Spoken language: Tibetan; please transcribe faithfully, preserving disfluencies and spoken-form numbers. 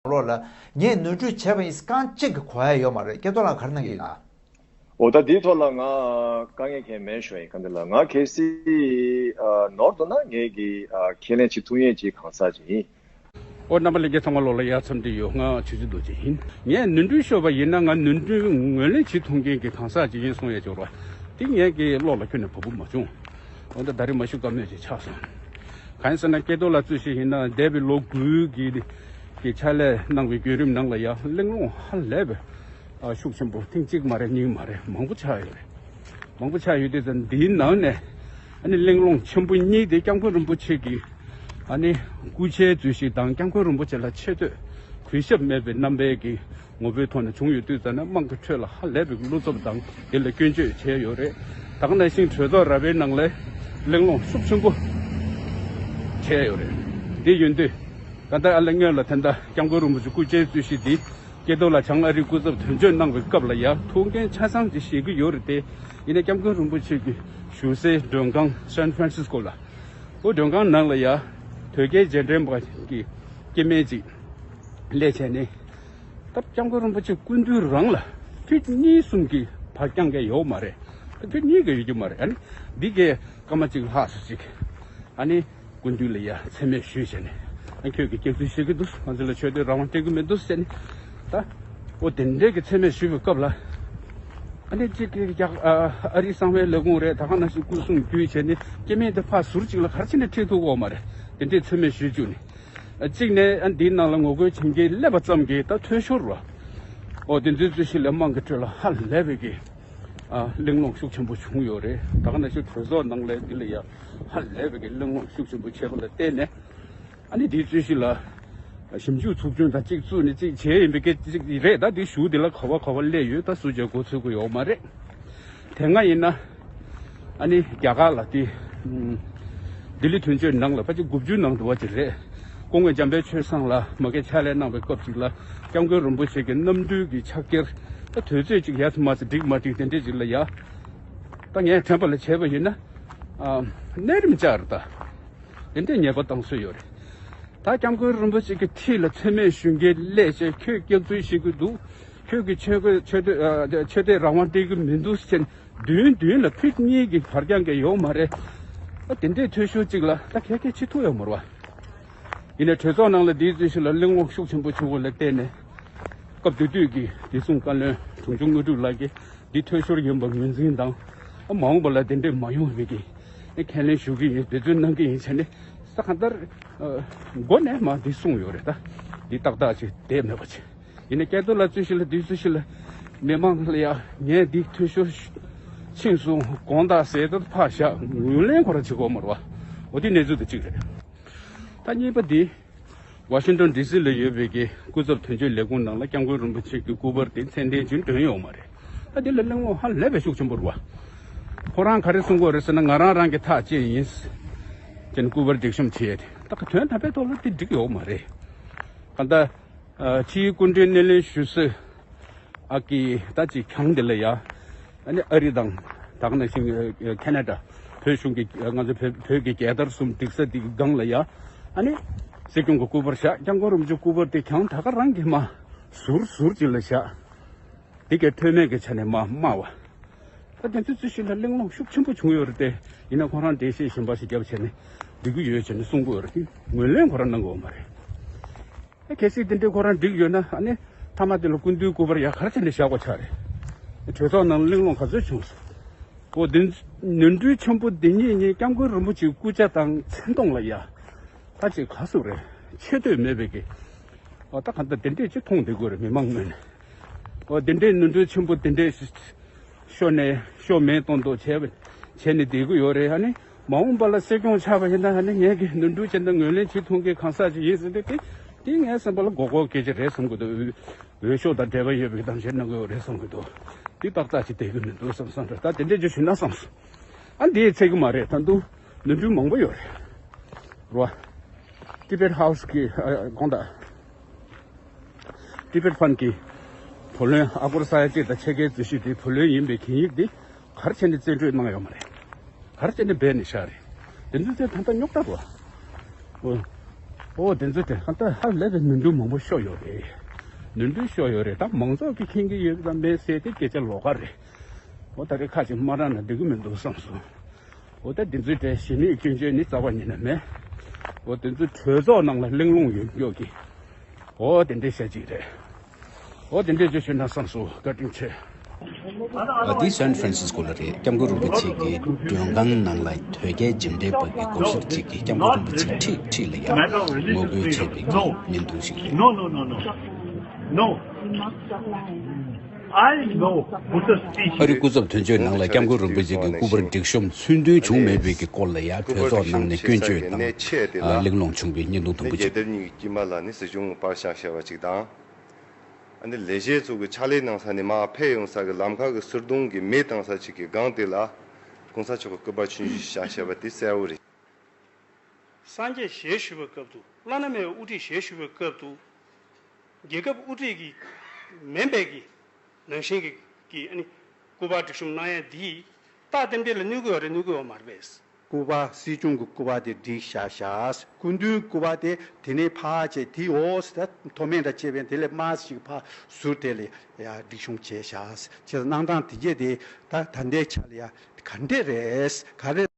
ལོགས་ལ་ངས་ནོར་འཁྲུལ་བྱས་པ་ཡིན་རྐང་གཅིག་གི་གོ་ཡ་ཡོད་མ་རེད། སྐལ་རྡོར་ལགས་ག་རེ་གནང་གི་ཡོད་ན། འོ་ད་དེའི་ཐོག་ལ་ང་དཀའ་ངལ་གང་མེད་ཞུ་ཡིན། གང་དེ་ལ་ང་གལ་སྲིད་ཨ་ནོར་འདུག་ན་ངས་ཀྱི་ཨ་ཁས་ལེན་བྱེད་ཐུབ་ཡས་ཀྱི་གང་ཟག་ཅིག་ཡིན། ཨོ་རྣམ་པ་ལྷན་རྒྱས་ཚང་མ་ལོགས་ལ་ཡ་འཚམས་འདྲི་ཡོད། ང་ཆུ་ཚོད་རྡོ་རྗེ་ཡིན། ངས་ནོར་འཁྲུལ་ཤོར་བ་ཡིན་ན་ང་ནོར་འཁྲུལ་ངོས་ལེན་བྱེད་ཐུབ་མཁན་གྱི་གང་ཟག་ཅིག་ཡིན་གསུང་ཡས་ཅིག་ཡོད་རེད་བ། དེ་ངས་ཀྱི་བློ་ལ་ཁྱོན་ནས་བབས་པོ་མ་བྱུང་། འོ་ད་ད་རེས་མ་ཞུ་ཀ་མེད་ཅིག་ཆགས་སོང་། གང་ཡིན་ཟེར་ན་སྐལ་རྡོར་ལགས་ཚོད་ཤིག་ཡིན་ན་འདས་པའི་ལོ་དགུའི་གི་གི་ཕྱག་ལས་གནང་བའི་བརྒྱུད་རིམ་ནང་ལ་ཡང་གླེང་སློང་ཧ་ལས་པའི་ཨ་ཤུགས་ཆེན་པོ་ཐེངས་གཅིག་མ་རེད་གཉིས་མ་རེད་མང་པོ་ཆགས་ཡོད་རེད། མང་པོ་ཆགས་ཡོད་དུས་ཙམ་འདིའི་ནང་ནས་ཨ་ནི་གླེང་སློང་ཆེན་པོ་གཉིས་དེ་སྐྱབས་མགོན་རིན་པོ་ཆེ་གི་ཨ་ནི་སྐུ་ཕྱྭའི་རྩོད་གཞི་དང་སྐྱབས་མགོན་རིན་པོ་ཆེ་ལ་ཆེ་བསྟོད་གུས་ཞབས་མེད་པའི་རྣམ་པའི་གི་ངོ་བོའི་ཐོག་ནས་བྱུང་ཡོད་དུས་ཙམ་ན་དམངས་ཀྱི་ཁྲོད་ལ་ཧ་ལས་པའི་བློ་འཚབ་དང་དེ་ལ་སྐྱོན་བརྗོད་བྱས་ཡོད་རེད། ད་ག་ནང་བཞིན་གྲོས་ཚོགས་ར་བའི་ནང་ལ་གླེང་སློང་ཤུགས་ཆེན་པོ་བྱས་ཡོད་རེད། དེ་ཡིན་དུས་ད་ལྟ་ཨ་ལ་སྔོན་ལ་ད་ལྟ་སྐྱབས་མགོན་རིན་པོ་ཆེ་སྐུ་ཕྱྭའི་རྩོད་གཞི་འདི་སྐལ་རྡོར་ལགས་བྱང་ཨ་རིའི་སྐུ་ཚབ་དོན་གཅོད་གནང་བའི་སྐབས་ལ་ཡང་ཐུགས་འགན་ཆ་ཚང་ཅིག་བཞེས་ཀྱི་ཡོད་རེད་དེ། ཡིན་ན་སྐྱབས་མགོན་རིན་པོ་ཆེ་གི་བཞུགས་སའི་མགྲོན་ཁང་San Francisco་ལ་ཨོ་མགྲོན་ཁང་ནང་ལ་ཡང་དོལ་རྒྱལ་རྗེས་དྲན་པ་གི་སྐྱེ་དམན་ཅིག་སླེབས་བྱས་ནས་ད་སྐྱབས་མགོན་རིན་པོ་ཆེ་སྐུ་མདུན་རང་ལ་ཕུད་གཉིས་གསུམ་གྱི་བར་རྐྱང་གི་ཡོད་མ་རེད། ད་ཕུད་གཉིས་ཀྱི་ཡོད་རྒྱུ་མ་རེད། ཨ་ནི་འདི་གའི་སྐར་མ་གཅིག་ལྷག་ཙམ་ཅིག་ཨ་ནི། སྐུ་མདུན་ལ་ཡ་མཚན་སྨད་ཞུས་བྱས་ནས་ཨ་ཁྱོད་ཀྱིས་སྐྱག་རྫུན་བཤད་ཀྱི་འདུག་ང་ཚོ་ལ་ཆོས་དད་རང་དབང་སྤྲད་ཀྱི་མི་འདུག་ཟེར་ནས་ད་ཨོ་དེ་འདྲའི་གི་མཚན་སྨད་ཞུས་པའི་སྐབས་ལ་ཨ་ནི་གཅིག་གིས་ཀྱག་ཨ་རི་གསང་བའི་ལས་ཁུངས་རེད་ད་ག་ནང་བཞིན་སྐུ་སྲུང་བརྒྱུད་བྱས་ནས་སྐྱེ་དམན་དེ་ཕར་ཟུར་གཅིག་ལ་ག་རེ་བྱས་ནས་ཁྲིད་ཐུབ་ཀྱི་ཡོད་མ་རེད། དེ་འདྲའི་མཚན་སྨད་ཞུས་བཅུག་ནས་ཨ་གཅིག་ནས་ཨ་འདིའི་ནང་ལ་ངོ་རྒོལ་བྱེད་མཁན་སླེབས་པ་ཙམ་གྱིས་ད་འཐུས་ཤོར་བ་ཨོ་དེ་ཚོའི་རྩོད་གཞི་ལ་དམངས་ཀྱི་ཁྲོད་ལ་ཧ་ལས་པའི་གི་ཨ་གླེང་སློང་ཤུགས་ཆེན་པོ་བྱུང་ཡོད་རེད། ད་ག་ནང་བཞིན་གྲོས་ཚོགས་ནང་ལ་འདི་ལ་ཡ་ཧ་ལས་པའི་གི་གླེང་སློང་ཤུགས་ཆེན་པོ་བྱས་པ་ལ་བརྟེན་ནས། ཨ་ནི་དེའི་རྩོད་གཞི་ལ་ཞིབ་འཇུག་ཚོགས་ཆུང་དང་གཅིག་བཙུགས་ནས་གཅིག་བྱས་ཡིན་པའི་སྐད་ཅིག་རེད། ད་དེ་ཞུ་དེ་ལ་ག་བ་ག་བ་སླེབས་ཡོད་ད་སུ་བྱས་འགོ་ཚུགས་ཀྱི་ཡོད་མ་རེད། དེ་སྔ་ཡིན་ན་ཨ་ནི་རྒྱ་གར་ལ་དེ་ལྡི་ལི་དོན་གཅོད་ནང་ལ་ཕལ་ཆེར་དགུ་བཅུ་ནང་དུ་བ་ཅིག་རེད། སྐུ་ངོ་འཇམ་དཔལ་ཆོས་བཟང་ལ་མ་གི་ཕྱག་ལས་གནང་བའི་སྐབས་ཅིག་ལ་སྐྱབས་མགོན་རིན་པོ་ཆེ་གི་རྣམ་སྤྲུལ་གྱི་ཕྱག་འཁྱེར་ད་དུས་ཚོད་ཅིག་ཡར་ཚུར་མར་ཚུར་འགྲིག་མ་འགྲིག་དེ་འདྲས་ཅིག་ལ་ཡ་ད་ངས་དྲན་པ་ལ་བྱས་པ་ཡིན་ན་ཨ་གནས་རིམ་བཅར་ད། དེ་འདྲའི་ཉེས་པ་བཏང་སྲོལ་ཡོད་རེད། ད་སྐྱབས་མགོན་རིན་པོ་ཆེ་གི་འཁྲིས་ལ་མཚན་སྨད་ཞུ་མཁན་སླེབས་བྱས་ཁྱོད་སྐྱག་རྫུན་བཤད་ཀྱི་འདུག་ཁྱོད་ཀྱི་ཆོས་གོས་ཆོས་དད་ཨ་ཆོས་དད་རང་དབང་སྤྲད་ཀྱི་མི་འདུག་ཟེར་མདུན་མདུན་ལ་ཕུད་གཉིས་ཀྱི་བར་རྐྱང་གི་ཡོད་མ་རེད། ཨ་དེ་འདྲའི་འཐུས་ཤོར་ཅིག་ལ་ད་གལ་གལ་ཅི་ཐུག་ཡོད་མ་རེད་བ། ཡིན་ནའི་གྲོས་ཚོགས་ནང་ལ་འདིའི་རྩོད་གཞི་ལ་གླེང་སློང་ཤུགས་ཆེན་པོ་བྱུང་བ་ལ་བརྟེན་ནས་སྐབས་དེ་དུས་ཀྱི་བདེ་སྲུང་བཀའ་བློན་དྲུང་ཆུང་དངོས་གྲུབ་ལགས་ཀྱིས། འདི་འཐུས་ཤོར་ཡིན་པ་ངོས་འཛིན་དང་། མ་འོངས་པ་ལ་དེ་འདྲས་མ་ཡོང་བའི་གི་ཁས་ལེན་ཞུ་གི་ཡིན་འབད་བརྩོན་གནང་གི་ཡིན་བྱས་ནས་ས་གང་ལྟར་མགོ་ནས་མ་འདི་གསུངས་ཡོད་རེད་ད། འདི་ཏག་ཏག་ཅིག་བསྡད་མེད་པ་ཅིག་ཡིན་ན་སྐལ་རྡོར་ལགས་རྩོད་གཞི་ལ་འདི་རྩོད་གཞི་ལ་མི་མང་ལ་ཡ་ངས་འདི་འཐུས་ཤོར་ཕྱིན་སོང་དགོངས་དག་ཟེར་ད་ཕར་བཞག་ངོས་ལེན་ཁོ་རང་བྱེད་དགོས་མ་རེད་བ། འོ་དེ་གནས་ཚུལ་དེ་གཅིག་རེད། ད་གཉིས་པ་འདི། ཝ་ཤིང་ཏོན་ཌི་སི་ལ་ཡོད་པའི་གི་སྐུ་ཚབ་དོན་གཅོད་ལས་ཁུངས་ནང་ལ་སྐྱབས་མགོན་རིན་པོ་ཆེ་གི་སྐུ་པར་དེ་མཚན་ལྡན་ཅིག་བསྒྲོན་ཡོད་མ་རེད། ད་དེ་ལ་གླེང་སློང་ཧ་ལས་པའི་ཤུགས་ཆེན་པོ་རེད་བ། ཁོ་རང་ག་རེ་གསུང་གི་ཡོད་རེད་ཟེར་ན་ང་རང་རང་གི་ཐག་བཅད་ཡིན། ཅེས་སྐུ་པར་སྒྲིག་གཤོམ་བྱས་ཏེ་ད་ག་དོན་དམ་པའི་ཐོག་ལ་དེ་འགྲིག་ཡོད་མ་རེད། གང་ལྟར། ཨ་ཕྱིའི་སྐུ་མགྲོན་སྣེ་ལེན་ཞུ་སའི་ཨ་ཀི་ད་ཅིག་གྱང་དེ་ལ་ཡ། ཨ་ནི་ཨ་རི་དང་ད་ག་ནང་བཞིན་ཨ་ཁེ་ན་ཌ་བོད་གཞུང་གི་ང་ཚོ་བོད་བོད་ཀྱི་རྒྱལ་དར་གསུམ་སྒྲིག་ས་དེ་གི་སྒང་ལ་ཡ། ཨ་ནི་སྲིད་སྐྱོང་གི་སྐུ་པར་བཞག་སྐྱབས་མགོན་རིན་པོ་ཆེའི་སྐུ་པར་དེ་གྱང་ད་ག་རང་གི་མ་ཟུར་ཟུར་ཅིག་ལ་བཞག་དེ་གའི་མཐོ་དམན་གྱི་ཆ་ནས་མ་དམའ་བ། ད་དེ་ཚོའི་རྩོད་གཞི་ལ་གླེང་སློང་ཤུགས་ཆེན་པོ་བྱུང་ཡོད་རེད་དེ། ཡིན་ན་ཁོ་རང་འགྲེལ་བཤད་གཞན་པ་ཞིག་བརྒྱབ་བྱས་ནས་འགྲིག་གི་ཡོད་ཅེས་ནས་གསུང་གི་ཡོད་རེད་དེ་ངོས་ལེན་ཁོ་རང་གནང་གི་ཡོད་མ་རེད། ཨ་གལ་སྲིད་དེ་འདྲའི་ཁོ་རང་འགྲིག་ཡོད་ན་ཨ་ནི་མཐའ་མ་དེ་ལ་སྐུ་མདུན་སྐུ་པར་ཡ་ག་རེ་བྱས་ནས་བཞག་པ་ཆགས་རེད། གྲོས་ཚོགས་ནང་ལ་གླེང་སློང་ག་ཚོད་བྱུང་སོང་། འོ་དེ་ནོར་འཁྲུལ་ཆེན་པོ་འདི་གཉིས་གཉིས་སྐྱབས་མགོན་རིན་པོ་ཆེའི་སྐུ་ཕྱྭ་དང་མཚན་མཐོང་ལ་ཡ། ད་ཅིག་ག་ཟེར་རེད། ཆེ་བསྟོད་མེད་པའི་གི་ཨོ་ད་ག་འདྲ་དེ་འདྲས་ཅིག་མཐོང་བསྡད་དགོས་རེད་མི་མང་ངོས་ནས། ཨོ་དེ་འདྲས་ནོར་འཁྲུལ་ཆེན་པོ་དེ་འདྲས་ཤོར་ནས་ཤོར་མེད་གཏོང་འདོད་བྱས་པ་བྱས་ནས་བསྡད་ཀྱི་ཡོད་རེད། ཨ་ནི་མ་འོངས་པ་ལ་སྲིད་སྐྱོང་ཆགས་པ་ཡིན་ན་ཨ་ནི་ངས་ཀྱི་ནོར་འཁྲུལ་བྱས་ན་ངོས་ལེན་བྱེད་ཐུབ་མཁན་གང་ཟག་ཅིག་ཡིན་ཟེར་ཏེ་དེ་དེ་ངའི་སེམས་པ་ལ་མགོ་སྐོར་སྐད་ཆ་རེད་བསམ་གྱི་འདུག་འོས་ཤོག་དང་འབྲེལ་བ་ཡོད་པའི་གཏམ་བཤད་གནང་གི་ཡོད་རེད་བསམ་གྱི་འདུག་འདི་ཏག་ཏག་ཅིག་བསྡད་ཀྱི་མི་འདུག་བསམ་བསམ་རེད། ད་དེ་འདྲས་ཅིག་ཞུས་ན་བསམ་སོང་། ཨ་འདི་ཚད་ཀྱི་མ་རེད། ད་དུང་ནོར་འཁྲུལ་མང་པོ་ཡོད་རེད། རོ། ཊི་བེཊ་ཧའུ་སི་གི་ཨ་དགོངས་དག་ཊི་བེཊ་ཕན་གྱི་བུ་ལོན་ཨ་སྒོར་ས་ཡ་གཅིག་དང་ཕྱེད་ཀའི་རྩོད་གཞི་དེ་བུ་ལོན་ཡིན་པའི་གན་ཡིག་དེ་ག་རེ་བྱས་ནས་རྩིས་སྤྲོད་གནང་ཡོད་མ་རེད། ག་རེ་བྱས་ནས་སྦས་ནས་བཞག་རེད། དེ་ཚོ་ཚོས་ད་ལྟ་རྙོག་དྲ་རོ། འོ། ཨོ་དེ་ཚོ་དེ་ད་ཧ་ལས་པའི་ནོར་འཁྲུལ་མང་པོ་ཤོར་ཡོད་རེད། ནོར་འཁྲུལ་ཤོར་ཡོད་རེད། ད་མང་ཚོགས་ཀྱིས་མཁྱེན་གྱི་ཡོད་ཙམ་མེད་ཟེར་དེ་སྐད་ཆ་ལོགས་ཀ་རེད། ཨོ་ད་རེས་ཁ་ཅིག་མ་རག་ན་འགྲིག་གི་མི་འདུག་བསམ་སོང་། ཨོ་ད་དེ་ཚོའི་གྲས་གཞི་མེད་སྐྱོན་བརྗོད་ནི་རྩ་བ་ཉིད་ནས་མེད། ཨོ་དེ་ཚོ་གྲོས་ཚོགས་ནང་ལ་གླེང་སློང་ཡོད་མགྱོགས་ཀྱི། ཨོ་དེ་འདྲའི་བཤད་ཅིག་རེད། ཨོ་དེ་འདྲའི་བརྗོད་ཤོད་ན་བསམ་སོང་། བཀའ་དྲིན་ཆེ། ཨ་འདི་སན་ཧྥ་རན་སིས་ཀོ་ལ་རེད། སྐྱབས་མགོན་རིན་པོ་ཆེ་གི་མགྲོན་ཁང་ནང་ལ་དོལ་རྒྱལ་འཇིམ་འདྲའི་བར་གྱི་སྐོར་ཞིག་ཅིག་གིས་སྐྱབས་མགོན་རིན་པོ་ཆེ་ཁྲིད་ཁྲིད་ལ་ཡང་ངོ་རྒོལ་བྱས་པའི་གི་བརྙན་ཐུང་ཞིག་རེད། No, no, no, no, no. No. I know Buddha speech. ཨ་རི་སྐུ་ཚབ་དོན་གཅོད་ནང་ལ་སྐྱབས་མགོན་རིན་པོ་ཆེ་གི་སྐུ་པར་སྒྲིག་གཤོམ་ཚུལ་མཐུན་བྱུང་མེད་པའི་གི་སྐོར་ལ་ཡང་གྲོས་ཚོགས་ནང་ནས་སྐྱོན་བརྗོད་དང་། ཨ་གླེང་སློང་བྱུང་བའི་བརྙན་ཐུང་དུམ་བུ་གཅིག་རྒྱལ་དར་གཉིས་ཀྱི་དཀྱིལ་མ་ལ་ནི་སྲིད་སྐྱོང་པར་བཞེངས་བྱས་པ་ཅིག་དང་། ཨ་ནི་ལས་བྱེད་ཚོ་གི་ཕྱག་ལས་གནང་ས་ནས་མར་ཕེབས་ཡོང་ས་གི་ལམ་ཁ་གི་ཟུར་གདོང་གི་མེ་བཏང་ས་ཅིག་གི་སྒང་དེ་ལ་གོང་ས་མཆོག་གི་སྐུ་པར་ཆུང་ཆུང་ཞིག་བཞག་བྱས་པ་དེ་གསལ་བོ་རེད། སངས་རྒྱས་ཞལ་བཞུགས་པའི་སྐབས་སུ། བླ་ན་མེད་པའི་དབུ་ཁྲིད་ཞལ་བཞུགས་པའི་སྐབས་སུ། རྒྱལ་ཁབ་དབུ་ཁྲིད་ཀྱི་མིན་པའི་གི་ནང་བཞིན་གྱི་གི་ཨ་ནི་སྐུ་པར་སྒྲིག་གཤོམ་གནང་ཡ་འདིས་ད་རྟེན་འབྲེལ་ལ་གནོད་ཀྱི་ཡོད་རེད། གནོད་ཀྱི་ཡོད་མ་རེད་པས། སྐུ་པར་སྲིད་སྐྱོང་གི་སྐུ་པར་དེ་སྒྲིག་བཞག་བཞག་སྐུ་མདུན་སྐུ་པར་དེ་དེ་ནས་ཕར་བྱས་དེ་འོག་ཟེར་ད་མཐོ་དམན་འདྲ་བྱས་པས་དེ་ལས་དམའ་ཞིག་ཕར་ཟུར་དེ་ལ་ཡ་སྒྲིག་གཤོམ་བྱས་བཞག་བྱས་གནང་སྟངས་དེ་གྱད་དེ་ད་ད་ལྟའི་ཆ་ལ་ཡ་ག་འདྲས་རེད། ག་རེ།